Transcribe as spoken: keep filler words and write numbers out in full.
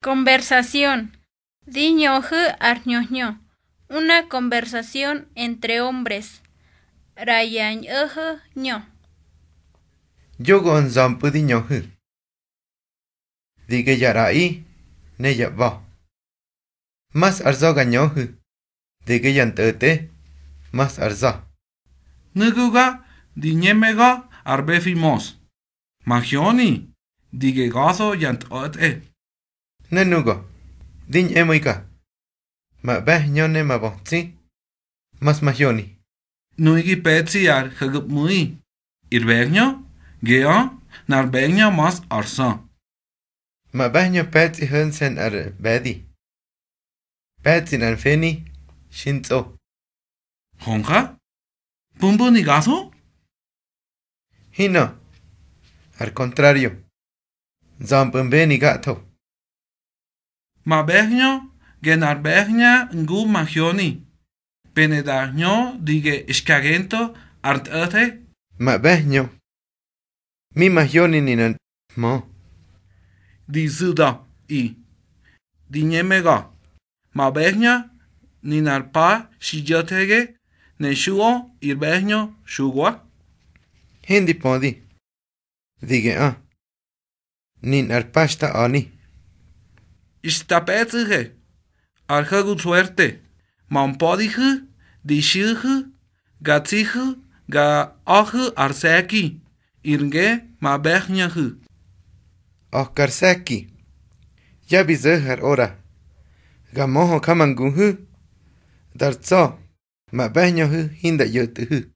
Conversación. Di ñoxü arñoño. Una conversación entre hombres. Rayañoxü ño. Yugo nzompu di ñoxü. Di ge ya rai ne ya bo. Mas arzo ga ñoxü. Di ge ya ntete. Mas arzo. Nuguga di ñemega arbefimos. Magioni, di ge gozo ya ntete. Nenugo, di ñemuiga. Ma behño ne ma bohti. Mas magioni. Nuigi petsi ar hagupmui. Irbegño, geo, narbegño mas arsa. Ma behño petsi hönsen ar bedi. Petsi nan feni, shin tso. Honka? Pumbu ni gaso? Hino. Al contrario. Zampun beni gato. Ma behño, genar behña ngu magioni. Penedar ño di ge iskagento artete. Ma behño. Mi magioni ni nan mo. Di zuda i. Di ñemega. Ma behña ni nar pa shiyotege ne shuo irbegño shugua. Hindi podi. Di ge a. Nin arpashta ani. Istapetsuge. Arhagu suerte. Mampodihu, dishihu, gatsihu, ga ahu arseki. Irnge ma behñahu. Ohkarseki. Ya bizöhar ora. Ga moho kamanguhu. Dartso. Ma behñohu hinda yötuhu.